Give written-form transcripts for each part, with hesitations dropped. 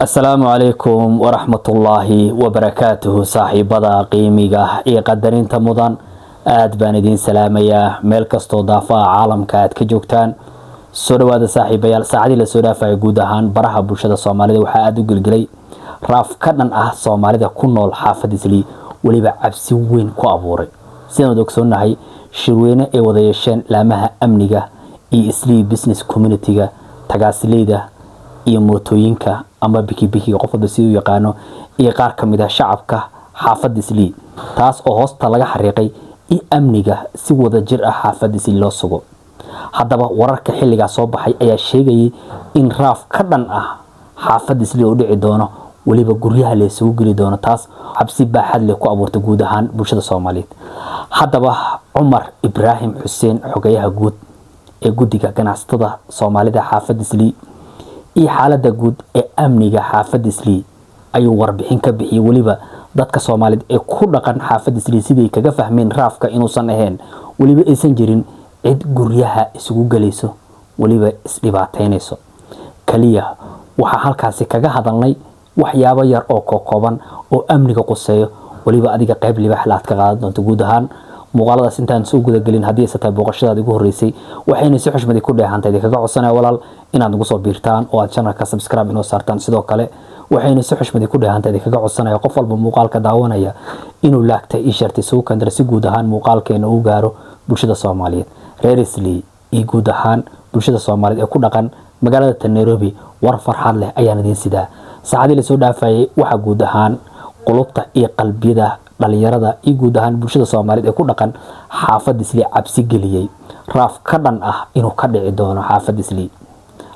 Asalaamu calaykum waraxmatullaahi wabarakaatuhu. Saaxiibada qiimiga iyo qadarinta mudan, aad baan idiin salaamayaa meel kastoo daafaha caalamka aad ka joogtaan. Soo dhawaada, saaxiibayaal. Saacadii lasoo dhaafaya guud ahaan baraha bulshada Soomaalida waxaa aada u gelgelay raaf ka dhan ah Soomaalida ku nool xaafad Islii, weliba cabsi weyn ku abuuray. Sidaan wad ogsoonnahay, shirweyne ay wada yeesheen laamaha amniga iyo Islii business community-ga, tagaasileyda iyo mootooyinka ama bikibikiga, qof walba si u yaqaano, iyo qaar ka mid ah shacabka xaafadda Islii, taas oo hoosta laga xariiqay in amniga si wada jir ah xaafadda Islii loo sugo. Haddaba, wararka xilligaa soo baxay ayaa sheegayay in raaf ka dhan ah xaafadda Islii oo dhici doono, weliba guryaha la isugu geli doono, taas cabsi baaxad leh ku abuurtay guud ahaan bulshada Soomaaliyeed. Haddaba, Cumar Ibraahim Xuseen, xogayaha guud ee guddiga ganacsatada Soomaalida xaafadda Islii, iyo xaaladda guud ee amniga xaafadda Islii ayuu warbixin ka bixiyey, weliba dadka Soomaaliyeed ee ku dhaqan xaafadda Islii siday kaga fahmeen raafka inuusan ahayn, weliba aysan jirin cid guryaha isugu gelayso, weliba isdhibaateynayso. Kaliya waxaa halkaasi kaga hadalnay waxyaabo yar oo kokooban oo amniga quseeyo, weliba adiga qayb libaaxla aad ka qaadan doonto. Guud ahaan muuqaaladaas intaan soo gudagelin, haddii aysa tahay booqashadaada ugu horreysay, waxayna si xushmadi ku dheehantay idinkaga codsanaya, walaal, inaad nagu soo biirtaan oo aad channelka subscribe inoo saartaan. Sidoo kale, waxayna si xushmadi ku dheehantay idinkaga codsanaya qof walba muuqaalka daawanaya inuu like-ta ii share-tay isugu kandara, si guud ahaan muuqaalkeena uu gaaro bulshada Soomaaliyeed reer Islii iyo guud ahaan bulshada Soomaaliyeed ee ku dhaqan magaalada tan Nairobi. War farxad leh ayaan idiin sidaa. Saacadii lasoo dhaafayay waxaa guud ahaan qulubta iyo qalbiyada dhalinyarada iyo guud ahaan bulshada Soomaaliyeed ee ku dhaqan xaafadda Islii cabsi geliyey raaf ka dhan ah inuu ka dhici doono xaafadda Islii,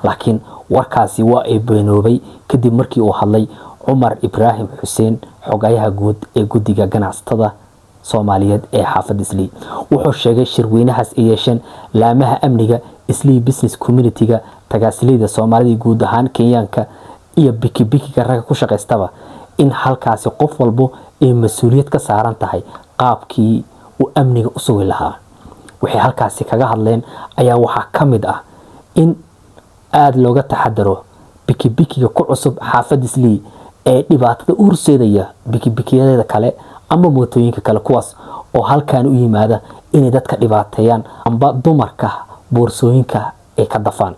laakiin warkaasi waa ay beenoobay kadib markii uu hadlay Cumar Ibraahim Xuseen, xogayaha guud ee guddiga ganacsatada Soomaaliyeed ee xaafadda Islii. Wuxuu sheegay shirweynahaas ay yeesheen laamaha amniga, Islii business community-ga, tagaasileyda Soomaalida, guud ahaan Kenyaanka iyo bikibikiga ragga ku shaqaystaba, in halkaasi qof walbo ay mas-uuliyad ka saaran tahay qaabkii uu amniga u sugi lahaa. Waxay halkaasi kaga hadleen ayaa waxaa ka mid ah in aada looga taxadaro bikibikiga ku cusub xaafadda Islii ee dhibaatada u horseedaya bikibikiyadeeda kale ama mootooyinka kale, kuwaas oo halkan u yimaada inay dadka dhibaateeyaan amba dumarka boorsooyinka ay ka dafaan.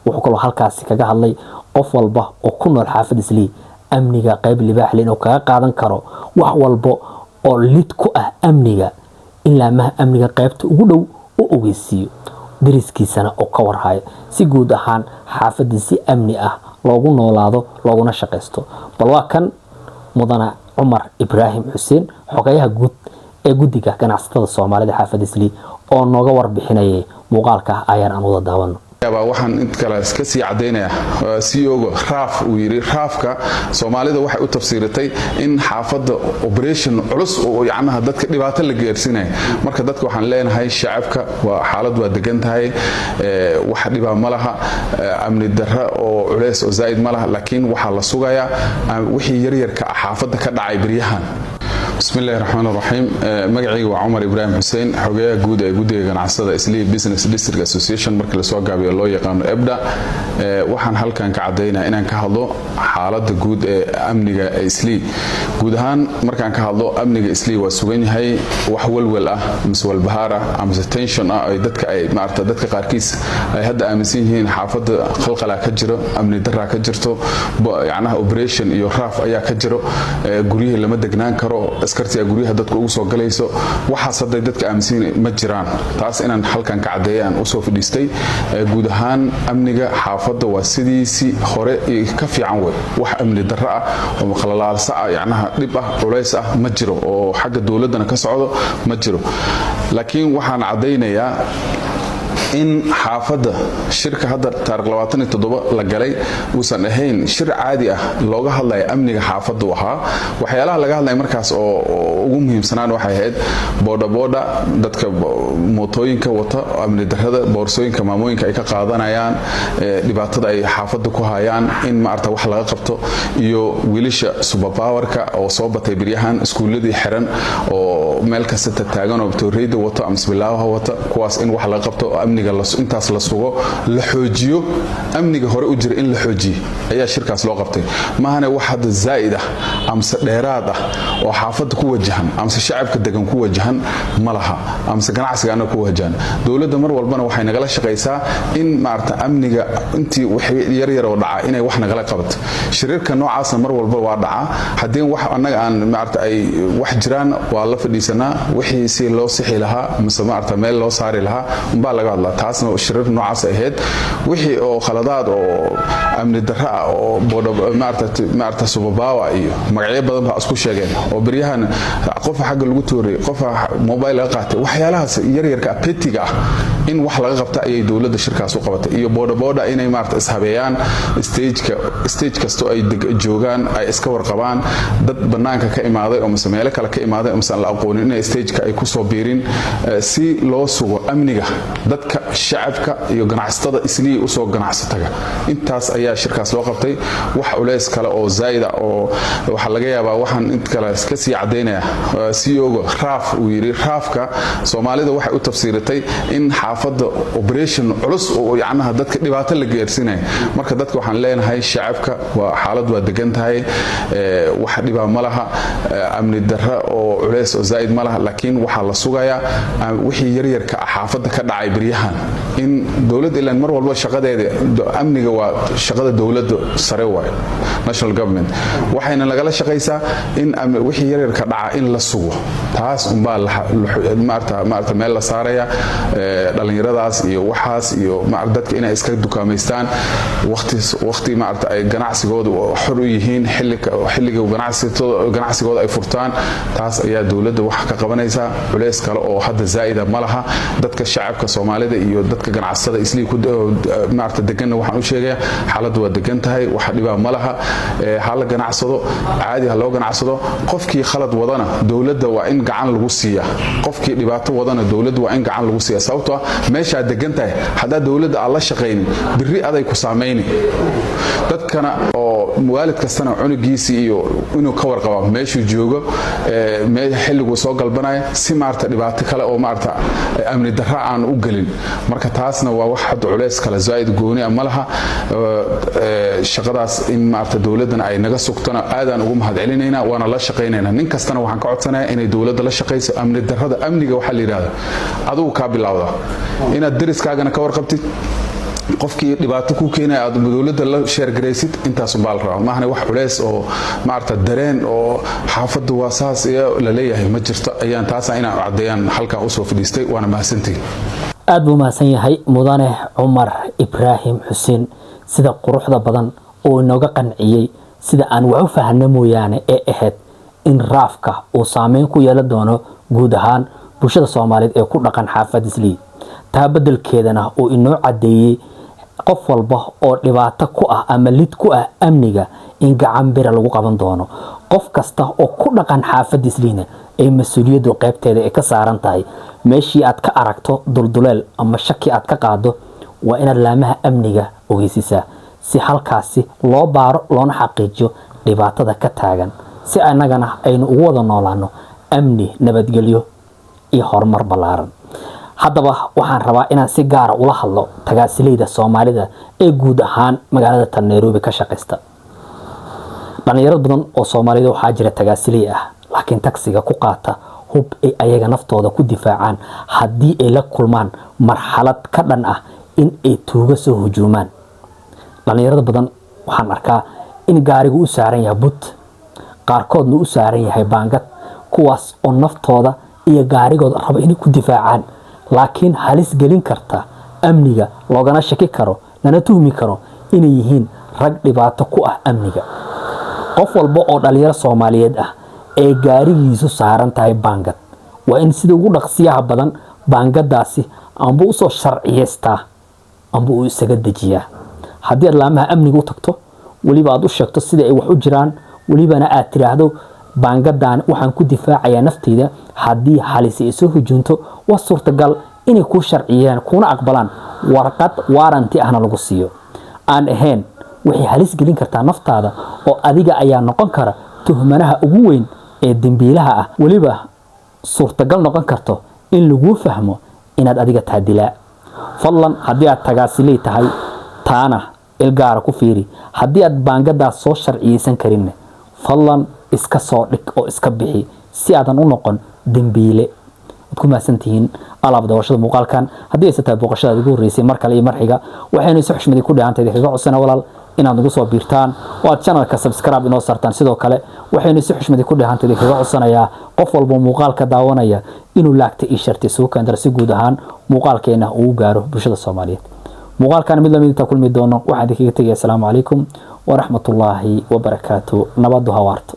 Wuxuu kaloo halkaasi kaga hadlay qof walba oo ku nool xaafadda Islii amniga qayb libaaxle inuu kaga qaadan karo wax walba oo lid ku ah amniga, in laamaha amniga qaybta ugu dhow u ogeysiiyo, dariskiisana oo ka warhayo, si guud ahaan xaafadda si amni ah loogu noolaado looguna shaqaysto. Bal waa kan mudana Cumar Ibraahim Xuseen, xogayaha guud ee guddiga ganacsatada Soomaalida xaafadda Islii, oo nooga warbixinayay muuqaalka ayaan aan wada daawano. Waxaan int kale ka sii caddaynaya CEO-ga raaf uu yidhi. Raafka Soomaalida waxay u tafsiiratay in xaafadda operation culus oo yacnaha dadka dhibaato la gaarsiinaya. Marka dadka waxaan leenahay, shacabka, waa xaalad waa degan tahay, wax dhibaa ma laha, amni darra oo culeys oo zaa'id ma laha, laakiin waxaa la sugayaa wixii yaryarka ah xaafadda ka dhacay beryahan. Bismi illahi raxmaan raxiim. Magacayga waa Cumar Ibraahim Xuseen, xogeyaha guud ee guddiga ganacsada Islii Business District Association, markii lasoo gaabiyo loo yaqaano EBDA. Waxaan halkan ka caddaynaya inaan ka hadlo xaaladda guud ee amniga Islii. Guud ahaan markaan ka hadlo, amniga Islii waa sugan yahay. Wax walwal ah mise walbahaar ah amase tension ah ay dadka ay maarata dadka qaarkiis ay hadda aaminsan yihiin xaafadda khalkhalaa ka jiro, amni daraa ka jirto, yacnaha operation iyo raaf ayaa ka jiro, guryihii lama degnaan karo, askartii guryaha dadka ugu soo galayso, waxaas hadday dadka aaminsan yihiin ma jiraan. Taas inaan halkan ka caddeeya aan usoo fadhiistay. Guud ahaan amniga xaafadda waa sidiisii hore ka fiican wey. Wax amni darro ah oo qalalaalsa ah, yacnaha dhib ah, culays ah ma jiro, oo xagga dowladdana ka socdo ma jiro. Laakiin waxaan caddaynayaa in xaafadda shirka hadda taarikh la galay uusan ahayn shir caadi ah looga hadlaya amniga xaafaddu ahaa. Waxyaalaha laga hadlaya markaas oo ugu muhiimsanaan waxay ahayd boodhabooda, dadka mootooyinka wata, amni darrada, boorsooyinka maamooyinka ay ka qaadanayaan, dhibaatada ay xaafadda ku hayaan in maarata wax laga qabto, iyo wiilasha superpowerka oo soo batay beryahan, iskuulladii xiran oo meel kasta taagan oo tooreyda wato ama isbilaawaha wata, kuwaas in wax laga qabto oo amniga. Amniga intaas la sugo, la xoojiyo amniga hore u jira, in la xoojiyo ayaa shirkaas loo qabtay. Maahane wax hadda zaa'id ah amase dheeraad ah oo xaafadda ku wajahan amase shacabka degan ku wajahan ma laha, amase ganacsiga annaga ku wajahan. Dowladda mar walbana waxay nagala shaqaysaa in maarata amniga intii wax yaryar oo dhaca inay wax nagala qabato. Shirarka noocaasna mar walba waa dhacaa. Haddii wax annaga aan maarata ay wax jiraan, waa la fadhiisanaa. Wixii si loo sixi lahaa mise maarata meel loo saari lahaa umbaa laga hadlaa. Taasna shirar noocaas ahayd. Wixii oo khaladaad oo amni darro ah oo maarata subabawa iyo magacyo badan baa isku sheegeen oo beryahan qofa xagga lagu tooriyey, qofa mobile laga qaatay, waxyaalahaas yaryarka petty-ga ah in wax laga qabta ayay dowladda shirkaas u qabatay. Iyo bodaboda inay maarata ishabeeyaan, stageka stage kasto ay joogaan ay iska warqabaan. Dad bannaanka ka imaaday oo mise meelo kale ka imaaday oo mise aan la aqoonin inay stageka ay kusoo biirin, si loo sugo amniga dadka shacabka iyo ganacsatada Islii usoo ganacsataga. Intaas ayaa shirkaas loo qabtay. Wax culeys kale oo zaa'ida oo waxaa laga yaabaa, waxaan int kale ka sii caddaynaya, CEO-ga raaf uu yidhi. Raafka Soomaalida waxay u tafsiiratay in xaafadda operation culus oo yacnaha dadka dhibaato la gaarsiinaya. Marka dadka waxaan leenahay, shacabka, waa xaalad waa degan tahay, wax dhibaa ma laha, amni darra oo culeys oo zaa'id ma laha. Laakiin waxaa la sugayaa wixii yaryarka ah xaafadda ka dhacay beryahan in dowladda ilaan mar walba shaqadeeda amniga waa shaqada dowladda sare waayo, national government. Waxayna lagala shaqaysaa in wixii yaryarka dhaca in la sugo. Taas umbaa maarata meel la saaraya dhallinyaradaas iyo waxaas iyo dadka inay iska dukaamaystaan waqti waqti maarata ay ganacsigooda xor u yihiin, xilliga ganacsigooda ay furtaan. Taas ayaa dowladda wax ka qabanaysaa. Culeys kale oo hadda zaa'ida ma laha. Dadka shacabka Soomaalida iyo dadka ganacsatada Islii ku maarata deganna waxaan u sheegayaa, xaaladdu waa degan tahay, wax dhibaa ma laha. Ha la ganacsado, caadi ha loo ganacsado. Qofkii khalad wadana dowladda waa in gacan lagu siiya, qofkii dhibaato wadana dowladda waa in gacan lagu siiya, sababtoo ah meeshaad degan tahay haddaa dowladda aad la shaqaynin, birri aday ku saamayni. Dadkana oo waalid kastana cunugiisii iyo inuu ka warqaba meeshuu joogo, xilliguu soo galbanaya, si maarata dhibaato kale oo maarata amni darra aan u gelin. Marka taasna waa wax hadda culeys kale zaa'id gooni ah ma laha. Shaqadaas in maarata dowladdana ay naga sugtona aadaan ugu mahadcelinaynaa, waana la shaqaynaynaa. Nin kastana waxaan ka codsanayaa inay dowladda la shaqayso. Amni darrada, amniga waxaa la yidhahda adigu kaa bilowda, inaad deriskaagana ka warqabtid, qofkii dhibaato ku keenaya aad dowladda la share-garaysid. Intaasunbaa la rabaa. Maahane wax culeys oo maarata dareen oo xaafaddu waa saas iyo la leeyahay ma jirto. Ayaan taasa inaan caddeeyaan halkan usoo fadhiistay, waana mahadsantihin. Aada buu mahadsan yahay mudane Cumar Ibraahim Xuseen sida quruxda badan oo inooga qanciyey sida aan wax u fahno mooyaane ee ahayd in raafka uu saameyn ku yeelan doono guud ahaan bulshada Soomaaliyeed ee ku dhaqan xaafad Islii. Taa beddelkeedana uu inoo caddeeyey qof walba oo dhibaato ku ah ama lid ku ah amniga in gacan bira lagu qaban doono, qof kasta oo ku dhaqan xaafad Isliina ay mas-uuliyaddu qaybteeda ay ka saaran tahay. Meeshii aad ka aragto dulduleel ama shaki aad ka qaado, waa inaad laamaha amniga ogeysiisaa si halkaasi loo baaro loona xaqiijiyo dhibaatada ka taagan, si annagana aynu ugu wada noolaano amni, nabadgelyo iyo horumar ballaaran. Haddaba waxaan rabaa inaan si gaara ula hadlo tagaasileyda Soomaalida ee guud ahaan magaalada tan Nairobi ka shaqaysta. Dhalinyaro badan oo Soomaalida waxaa jira tagaasiley ah, laakiin tagsiga ku qaata hub ay ayaga naftooda ku difaacaan haddii ay la kulmaan marxalad ka dhan ah in ay tuuga soo hujuumaan. Dhalinyarada badan waxaan arkaa in gaarigu u saaran yahay but, qaarkoodna u saaran yahay baangad, kuwaas oo naftooda iyo gaarigooda raba inay ku difaacaan, laakiin halis gelin karta amniga, loogana shaki karo, lana tuhmi karo inay yihiin rag dhibaato ku ah amniga. Qof walba oo dhalinyaro Soomaaliyeed ah ee gaarigiisu saaran tahay baangad waa in sida ugu dhaqsiyaha badan baangadaasi amba usoo sharciyeystaa amba uu isaga dejiyaa. Haddii aad laamaha amniga u tagto, weliba aad u sheegto sida ay wax u jiraan, welibana aad tiraahdo baangadan waxaan ku difaacayaa nafteyda haddii halisi ay soo hujuunto, waa suurtagal inay kuu sharciyeen kuna aqbalaan, warqad warrant ahna lagu siiyo. Aan ahayn waxay halis gelin kartaa naftaada oo adiga ayaa noqon kara tuhmanaha ugu weyn ee dembiilaha ah, weliba suurtagal noqon karto in laguu fahmo inaad adiga tahay dilaa. Fadlan, haddii aad tagaasiley tahay, taana ilgaara ku fiiri. Haddii aad baangadaas soo sharciyeysan karinne, fadlan iska soo dhig oo iska bixi si aadan u noqon dembiile. Waad ku mahadsantihiin alaab daawashada muuqaalkan. Haddii aysan tahay booqashadaad ugu horreysay, mar kale iyo marxiga waxaynu si xushmadii ku dhehantay idinkaga codsana, walaal, inaad nagu soo biirtaan oo aad channelka subscribe inoo sartaan. Sidoo kale waxaynu si xushmadii ku dhehantay idinkaga codsanayaa qof walba muuqaalka daawanaya inuu like-ta ii share-tay isugu keendara si guud ahaan muuqaalkeena uu gaaro bulshada Soomaaliyeed. Muuqaalkan mid lamid intaa kulmi doono, waxaan idinkaga tegaya asalaamu calaykum waraxmatullaahi wabarakaatu. Nabadu hawaarto.